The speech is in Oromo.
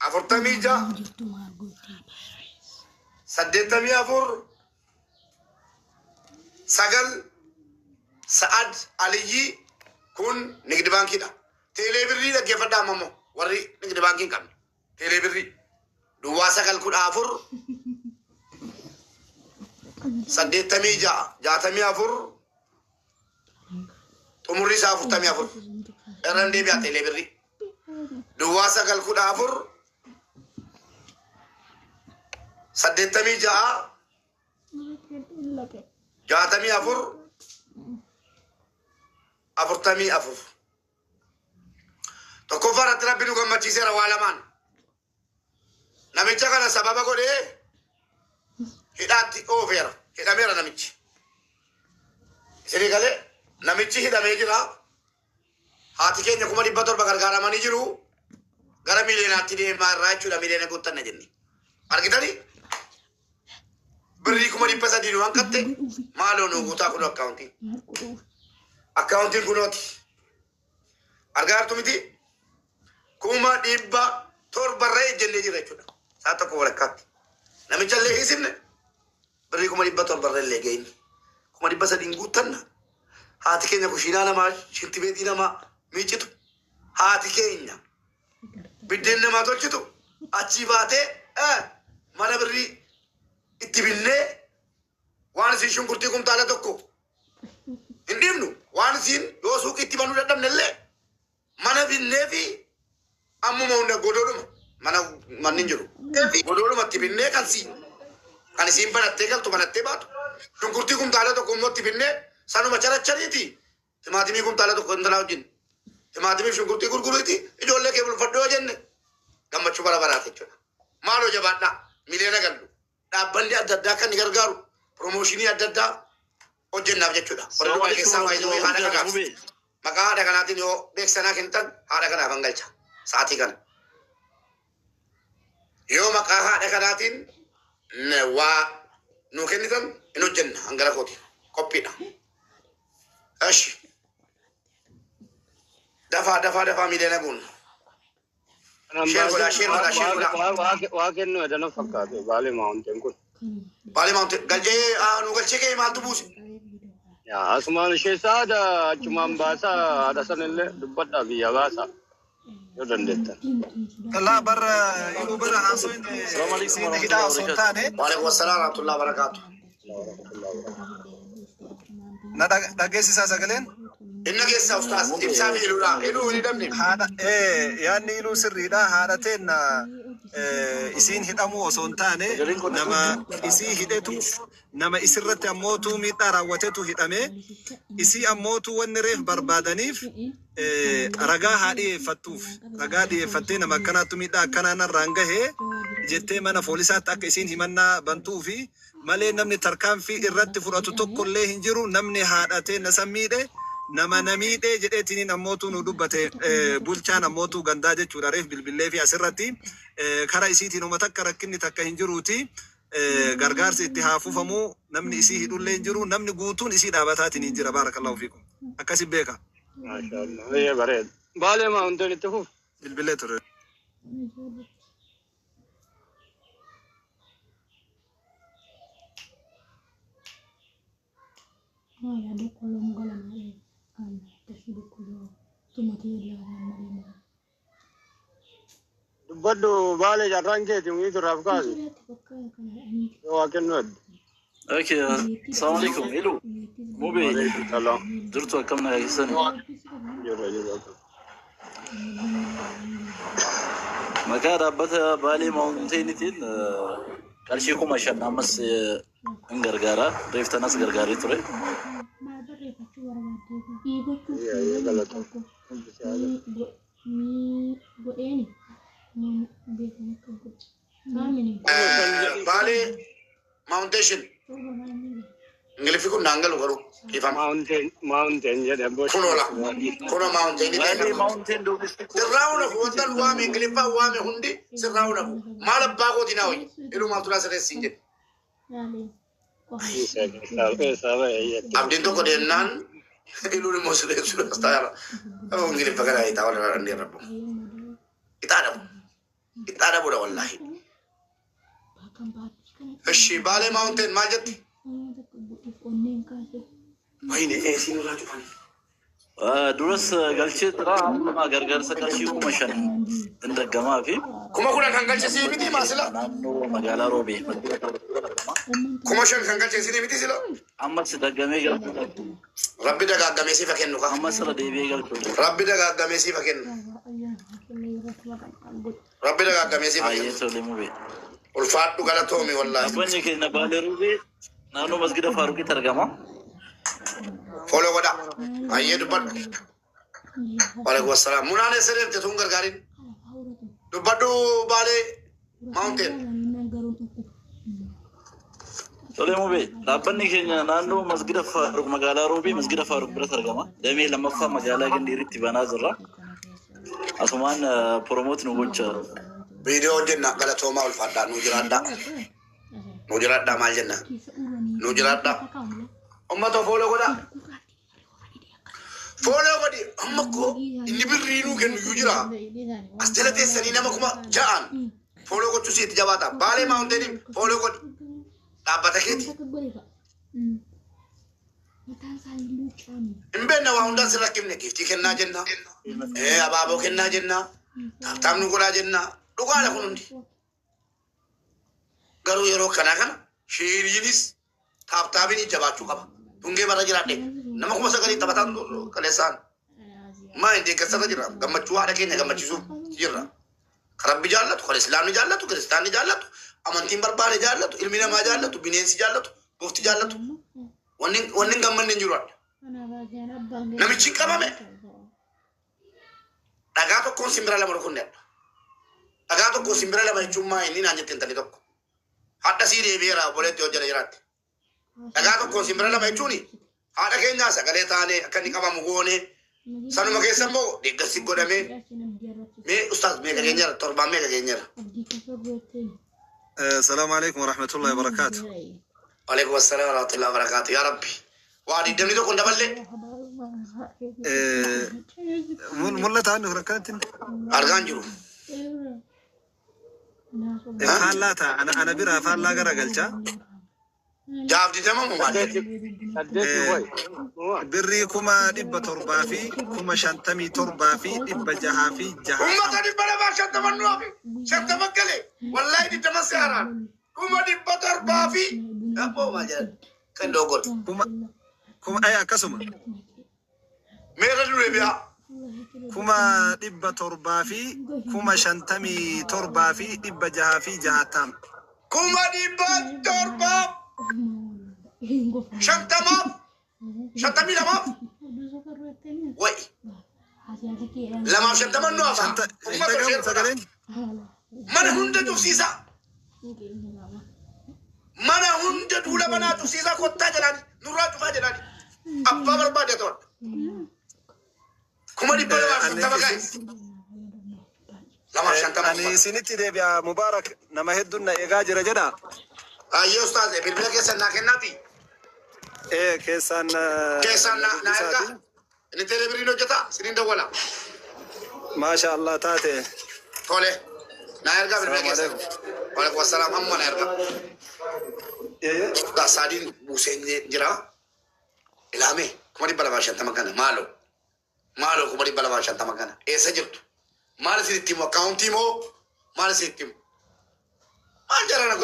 46 84 9 Sa'ad Aliyyii kun Nigdi Baankiidha. Teelee birrii dhaggeeffadhaa amma immoo warri Nigdi Baankii hin qabne. Teelee birrii duwwaa 9 14 86 64 xumurri isaa 44 irran deebi'a teelee birrii duwwaa 9 14 86 64 44. Tokkoffaa irratti Rabbi nu gammachiiseera waa lamaan. Namicha kana sababa godhee hidhaatti oofeera. Hidhameera namichi. Isinii galee namichi hidhamee jira. Haati keenya 700,000 gargaaramanii jiru. Gara miiliyonaatti deemaa irraa jechuudha miiliyoona guuttanna jenne. Argitanii? Birrii 300,000 nu hanqatte maaloo nu guutaa kunoo akkaawuntiin. Akkaawuntiin kunooti. Argaa jirtu miti? 700,000 irra ejjennee jira jechuudha. Sa'a tokko walakkaatti. Namicha illee hiisifne birrii 700,000 irra illee geenye. 300,000 guuttanna. Haati keenya kushiinaa namaa, shintibeetii namaa miiccitu. Haati keenya biddeen namaa tolchitu achii baatee mana birrii itti binnee waan isiin shunkurtii kumtaala tokko hin dhiibnu waan isiin yoo suuqii itti banuu dadhabne illee mana binnee fi ammuma hunda godoodhuma mana manni hin jiru godoodhuma itti binnee kan siin kan isiin banattee galtu banattee baatu shunkurtii kumtaala tokko immoo itti binnee sanuma charachariiti Timaatimii kumtaala tokko intalaa wajjin timaatimii fi shunkurtii gurguriiti ijoollee kee bulfadhu yoo jenne gammachuu bara baraati jechuudha. Maaloo jabaadhaa miliyoona gallu dhaabbanni adda addaa akka inni gargaaru piroomooshinii adda addaa hojjennaaf jechuudha. Warri Dubaay keessaa baay'ee haadha kanaaf maqaa haadha kanaatiin yoo beeksisanaa kennitan haadha kanaaf an galcha sa'aatii kana. Yoo maqaa haadha kanaatiin waa nuu kennitan hin hojjenna hangara kooti qophiidha. Eshi. Dafaa dafaa dafaa miiliyoona guunna. Share godhaa share godhaa share godhaa. Waa kennu edana fakkaate Baalee Maawunteen kun. Baalee Maawunteen galchee nu galchee kee maaltu buuse? Yaa asumaan ishee saada achumaan baasaa haadha sanillee dubbadhaa biyya baasaa yoo dandeettan. Laa barra iluu bara haasoin Assalamu alaikum isiin hidhaa warahmatullahi osoo hin wabarakatuh. taane Waalaikum assalam warahmatullahi wabarakatuh. na dhageessisaa sagaleen. Inna keessa ustaas ibsaa fi iluudha. Iluu hin hidhamne. Haadha yaadni iluu sirriidha haadha teenna isiin hidhamuu osoo hin taane Sagaleen kun nama isii hidhetu nama isirratti ammootu miidhaa raawwatetu hidhame isii ammootu wanni reef barbaadaniif ragaa haa dhiyeeffattuuf ragaa dhiyeeffattee nama akkanaattu miidhaa akkanaa narraan gahe jettee mana foolisaatti akka isiin himannaa bantuufi malee namni tarkaanfii irratti fudhatu tokkollee hin jiru. Namni haadha teenna san miidhe nama na miidhee jedheetiniin ammootuu nu dubbate bulchaan ammootuu gandaa jechuudha reef bilbilleefi asirratti kara isiitiin homa takka rakkinni takka hin jiruuti gargaarsi itti haa fufamuu namni isii hidhullee hin jiru namni guutuun isii dhaabataatiin hin jira baarakallahu fiikum akkasi beeka. Maashaallah. Baay'ee bareeda. Baalee Maawunteen itti fufu. Bilbilee ture. Dubbadhu Baalee carraan keeti muyii turaaf kaasi. Yoo waa kennu heddu. Okay, assalamu alaikum. Ilu, mube, Waalaikum salaam. jirtu akkam nagaa keessani? Jirra jirra akkam. Maqaa dhaabbata Baalee Maawunteenitiin qarshii 5,000 ammas hin gargaara. Reef tanas gargaaree ture. Ayyee ayyee galatoom. Baalee Maawunteeshin Ingiliffi kun naan galu garuu dhiifama. Mountain mountain jedhe abboo Kunoo la kunoo maawunteeni ta'e Baalee kana. Maawunteen Doomistik Sirraa hunafu wanta nu waame Ingiliffaan waame hundi sirraa hunafu. Maal abbaa kootii naa wayya. Iluu maaltu naa sirreessi hin jedhe. Keessaa ba'e jette. Abdiin tokko deemnaan iluun immoo sirreessuu as taa'eera. Ingiliffa kana ixaa wal irraa dhandhee rabbu. Ixaa dhabu. Ixaa dhabu. Dhabuudha wallaahi. Ishi Baalee Mountain maal jetti? Wayne eesii nurraa cufanii. Duras galchee jira, amma gargaarsa qarshii 5,000 hin daggamaa fi 10,000 kan galche sii miti maasila. Naannoo magaalaa Roobee. 5,000 kan galche sii miti sila. Ammas daggamee galchuu. Rabbi dagaaggamee siif haa kennu kaa. Ammas irra deebi'ee galchuu. Rabbi dagaaggamee siif haa kennu. Rabbi dagaaggamee siif haa Baay'ee kennu. tole mubee. Ulfaadhu, galatoomi wallaahi. Dhaabbanni keenya Baalee Roobee naannoo masgida Faaruqitti argama. Follow godha. Ayyee, dubbadhu. Waalaikum assalaam. Munaan eessa deemte tun gargaarin? Dubbadhu, Baalee Mountain. Tole mubee, dhaabbanni keenya naannoo masgida Faaruq, magaalaa Roobee masgida Faaruq biratti argama. Damee lammaffaa magaalaa Gindiiritti banaa jirra. Asumaan promote nu gocha. Viidiyoo hojjenna, galatoomaa, ulfaadhaa, nuu jiraadhaa. Nuu jiraadhaa, maal jenna? Nuu jiraadhaa. Uummata, follow godha. Follow godhi. Amma koo inni birrii nuu kennu iyyuu jira. As jala teessanii nama 6,000n follow gochuu sitti jabaata. Baalee Mountainiin follow godhi. Dhaabbata keeti. Hin beekna, waa hundaan sin rakkifne, giiftii kennaa jenna. Abaaboo kennaa jenna. Tap tap nu godhaa jenna. Dhugaadha kun hundi. Garuu yeroo kanaa kana shareiinis tap tapiin jabaachuu qaba. Tungee bara jiraadhe nama 9,000 taphataan kaleessaan. Maa hin deeggarsarra jirra. Gammachuu haadha keenya gammachiisuuf jirra. Kan Rabbi jaallatu, kan Islaamni jaallatu, Kiristaanni jaallatu, amantiin barbaade jaallatu, ilmi namaa jaallatu, bineensi jaallatu, goofti jaallatu. Wanni hin gammanne hin jiru adda. Namichi hin qabame. Dhagaa tokkoon simbira lama rukunne adda. Dhagaa tokkoon simbira lama jechuun maa inni naan jette intalli tokko. Hadha sii deebi'eera, obboleetti hojjeta jiraatti. Dhagaa tokkoon simbira lama jechuun haadha keenyaa sagalee taanee akka inni qabamu goone, sanuma keessa immoo deeggarsi godhamee. Mee ustaaz, meeqa keenyarra? Torbaan meeqa keenyarra? السلام عليكم ورحمة الله وبركاته. Waalaikum assalam warahmatullahi wabarakatuh. Yaa Rabbi. Waa 21 hin daballee. Mul'ata annu rakkanatti. Argaan jiru. Faallaa ta'a. Ana biraa faallaa garagalcha. 6 fi 20 moo maal jedhe? Saddeeti wayi. Birrii 757,660. Uummata, 250 nu hafe. 50 galee. Wallaahi 20 si haaraan. 700,000 fi. Abboo, maal jedhan? Kan doogol. Kuma kuma ay, akkasuma. Meerra dure biyaa. 757,660. 750,000 52 wayi. 250 nu hafa. Uummata Hin ishee sagaleen. Mana hunda cufsiisaa. Mana hunda duula manaa cufsiisaa, kottaa jedhaani. Nurraa cufaa jedhaani. Abbaa barbaade ta'an. 250,000 guys. 250. Ani isinitti deebi'a, Mubaarak, nama hedduun na eegaa jira jedha. Ayyee ustaaz, bilbila keessan naa kennaati. Ee, keessaan. Keessaan na ergaa. Inni teelebiriin hojjeta, sinin dawwala. Maasha Allah taate. Tole. Naa ergaa bilbila keessan. Waalaikum assalaam, amma na ergaa. Ustaaz Saadiin buusee jira. Ilaame, 250,000 kana maaloo. Maaloo, 250,000 kana eessa jirtu? Maal isinitti himu? Akkaawuntii moo maal isinitti himu? Maal jarana?